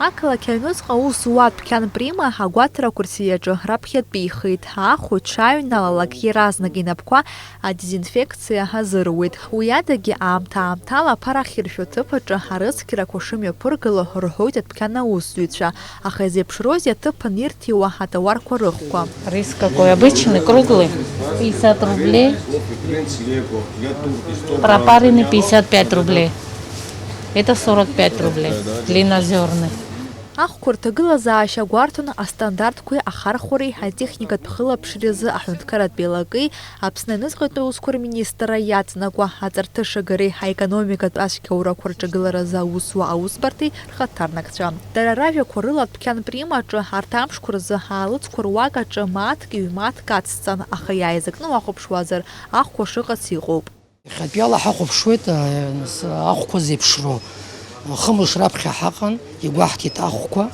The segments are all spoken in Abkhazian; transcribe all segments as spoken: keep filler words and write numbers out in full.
Ақалақь аҩныҵҟа аус зуа адәқьан Прима агәаҭарақәа рсиаҿы раԥхьатәихеит. Ахә иҽааҩналалак иаразнак инапқәа адезинфекциа азыруеит. Уи адагьы аамҭа-аамҭала аԥара ахьыршәо аҭыԥ аҿы арыцқьарақәа шымҩаԥыргало рҳәоит адәқьан аусзуҩцәа. Аха изеиԥшроузеи аҭыԥ анирҭиуа атауарқәа рыхәқәа? Рис какой? Обычный, круглый. Пятьдесят рублей. Пропаренный пятьдесят пять рублей. Это сорок пять рублей. Длиннозерный. Ахәқәа рҭагылазаашьа гәарҭон астандартқәеи ахархәареи атехникатә хылаԥшреи рзы аҳәынҭқарратә еилакеи Аԥсны аҩныҵҟатәи аусқәа рминистрра иаҵанакуа аҵарҭышагареи аекономикатә ацәгьаурақәа рҿагыларазы аус зуа аусбарҭеи рхаҭарнакцәа. Дара ражәақәа рыла, адәқьан Прима аҿы арҭ амшқәа рзы аалыҵқәа руак аҿы мааҭк, ҩ-мааҭк ацҵан, аха иааизакны уахәаԥшуазар, ахәқәа шыҟац иҟоуп. Иахьатәиала ҳахәаԥшуеит, а, нас, ахәқәа зеиԥшроу. Хымш раԥхьа ҳаҟан, игәаҳҭеит ахәқәа.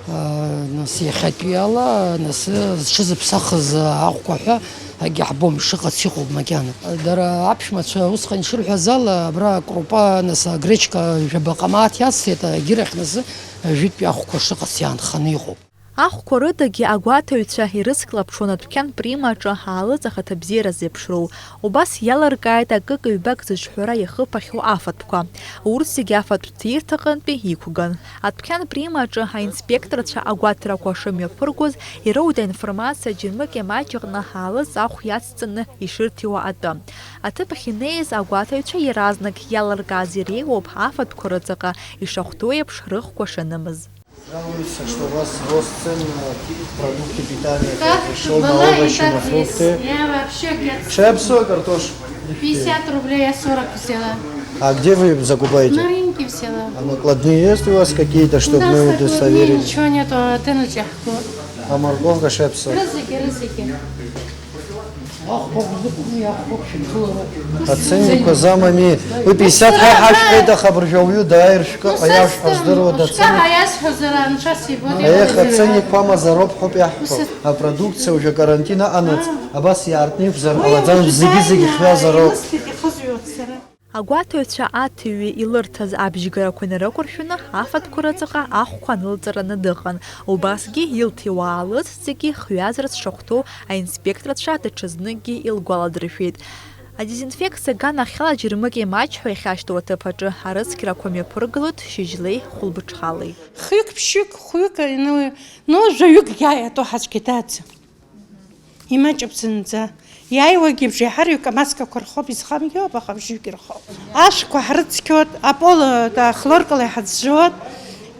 А, нас, иахьатәиала, нас, зҽызыԥсахыз ахәқәа ҳәа акгьы ҳбом, ишыҟац иҟоуп макьана. Дара аԥшәмацәа усҟан ишырҳәаз ала, абра акрупа, нас, агречка жәаба ҟамаҭ иацҭеит, егьирахь, нас, жәытәтәи ахәқәа шыҟац иаанханы иҟоуп. Ахәқәа рыдагьы агәаҭаҩцәа ирыцклаԥшуан адәқьан Прима аҿы аалыҵ ахаҭабзиара зеиԥшроу. Убас иалыркааит акык-ҩбак зыҿҳәара иахыԥахьоу афатәқәа. Урҭ зегьы афатә ҭирҭаҟынтәи иқәган. Адәқьан Прима аҿы аинспекторцәа агәаҭарақәа шымҩаԥыргоз ироуеит аинформациа џьармыкьа маҷ аҟны аалыҵ ахә иацҵаны ишырҭиуа атәы. Аҭыԥ ахь инеиз агәаҭаҩцәа иаразнак иалыркааз иреиуоуп афатәқәа рыҵаҟа ишахәҭоу еиԥш рыхәқәа шанымыз. Жалуются, что у вас рост цен на продукты питания, как пришёл на овощи, на фрукты. Я вообще, говорит, шепсо, картош. Пятьдесят рублей, я сорок взяла. А где вы закупаете? На рынке взяла. А накладные есть у вас какие-то, чтобы мы удостоверились? У нас накладные ничего нету, а ты на чахку. А морковка шепсо? Рызыки, рызыки. Аценник замами. Уи пятьдесят ҳәа ҳашәҳәеит, аха абыржәы ауаҩы дааир шәкы, аиашҳәа здыруада аценник. Ех, аценникқәа мазароуп ҳәоуп иаҳҳәо. Апродукциа уже карантин аҟанаҵ, абас иаартны иқәзар ҟалаӡам, зегьы-зегьы хҩазароуп. Агәаҭаҩцәа аҭыҩҩы илырҭаз абжьгарақәа инарықәыршәаны, афатәқәа рыҵаҟа ахәқәа анылҵараны дыҟан. Убасгьы илҭиуа аалыҵ зегьы хҩазарц шахәҭоу аинспекторцәа даҽазныкгьы илгәаладыршәеит. Адезинфекциа аганахьала џьармыкьа имаҷ ҳәа иахьашьҭоу аҭыԥ аҿы арыцқьарақәа мҩаԥыргалоит шьыжьлеи хәылбыҽхалеи. Хҩык, ԥшьҩык, хәҩык, ну, ну, жәаҩыкгьы иаатәо ҳацәгьа ҭаацәа. Имаҷуп зынӡа. Иааиуагьы бжеиҳарҩык амаскақәа рхоуп, изхамгьоуп, аха бжьҩык ирхоуп. Ашәқәа ҳрыцқьоит, апол, э, хлоркала иҳазжуеит.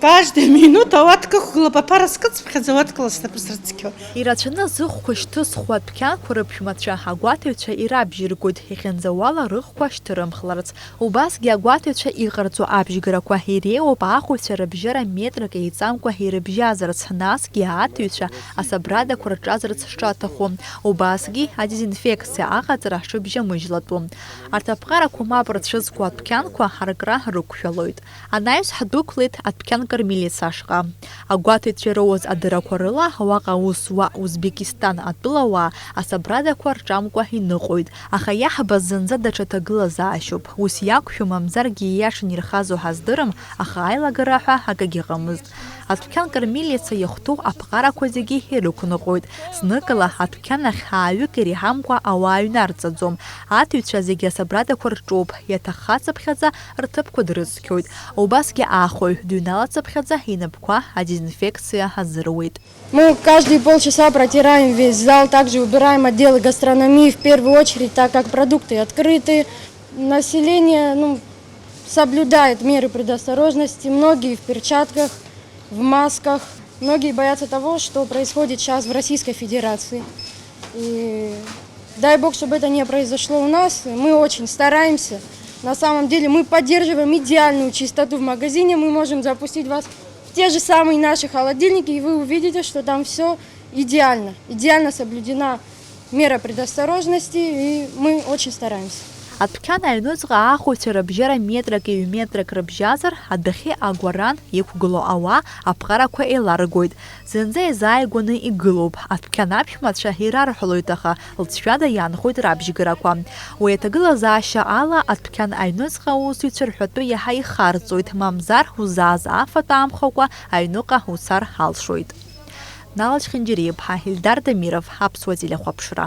Каждый минута ауатка ықәгылоуп, аԥара скыцԥхьаӡа ауаткала снапы срыцқьоит. Ирацәаны зыхәқәа шьҭызхуа адәқьанқәа рыԥшәмацәа агәаҭаҩцәа ирабжьыргоит, иахьынӡауала рыхәқәа шьҭырымхларц. Убасгьы агәаҭаҩцәа иҟарҵо абжьгарақәа иреиуоуп ахәаҩцәа рыбжьара метрак еиҵамкәа ирыбжьазарц, насгьы аҭыҩцәа асабрадақәа рҿазарц шаҭаху, убасгьы адезинфекциа аҟаҵара шыбжьамыжьлатәу. Арҭ аԥҟарақәа мап рцәызкуа адәқьанқәа аркра рықәшәалоит. Анаҩс ҳдәықәлеит адәқьан Кормилица ашҟа. Агәаҭаҩцәа ироуаз адыррақәа рыла, уаҟа аус зуа Узбекистан атәылауаа асабрадақәа рҿамкәа иныҟәоит. Аха иаҳбаз зынӡа даҽа ҭагылазаашьоуп. Ус иақәшәо мамзаргьы ииашан ирхазу ҳаздырам, аха аилагара ҳәа акагьы ыҟамызт. Адәқьан Кормилица иахәҭоу аԥҟарақәа зегьы ирықәныҟәоит. Зныкала адәқьан ахь ааҩык иреиҳамкәа ауаа ҩнарҵаӡом. Аҭыҩцәа зегьы асабрадақәа рҿоуп, иаҭаххацыԥхьаӡа рҭыԥқәа дрыцқьоит. Убасгьы ахәаҩ дыҩналацыԥхьаӡа инапқәа адезинфекциа азыруеит. Мы каждые полчаса протираем весь зал, также убираем отделы гастрономии в первую очередь, так как продукты открыты. Население, ну, соблюдает меры предосторожности, многие в перчатках, в масках. Многие боятся того, что происходит сейчас в Российской Федерации. И дай бог, чтобы это не произошло у нас. Мы очень стараемся. На самом деле мы поддерживаем идеальную чистоту в магазине. Мы можем запустить вас в те же самые наши холодильники, и вы увидите, что там все идеально. Идеально соблюдена мера предосторожности, и мы очень стараемся. Адәқьан аҩныҵҟа аахәаҩцәа рыбжьара метрак-ҩ-метрак рыбжьазар, адәахьы агәаран иқәгылоу ауаа аԥҟарақәа еиларгоит. Зынӡа еизааигәаны игылоуп. Адәқьан аԥшәмацәа ирарҳәалоит, аха лҵшәада иаанхоит рабжьгарақәа. Уи аҭагылазаашьа ала, адәқьан аҩныҵҟа аусзуҩцәа рҳәатәы иаҳа ихарҵоит, мамзар узааз афатә аамхакәа аҩныҟа уцар алшоит. Нала Чхинџьариа-иԥҳа, Ильдар Дамиров, Аԥсуа телехәаԥшра.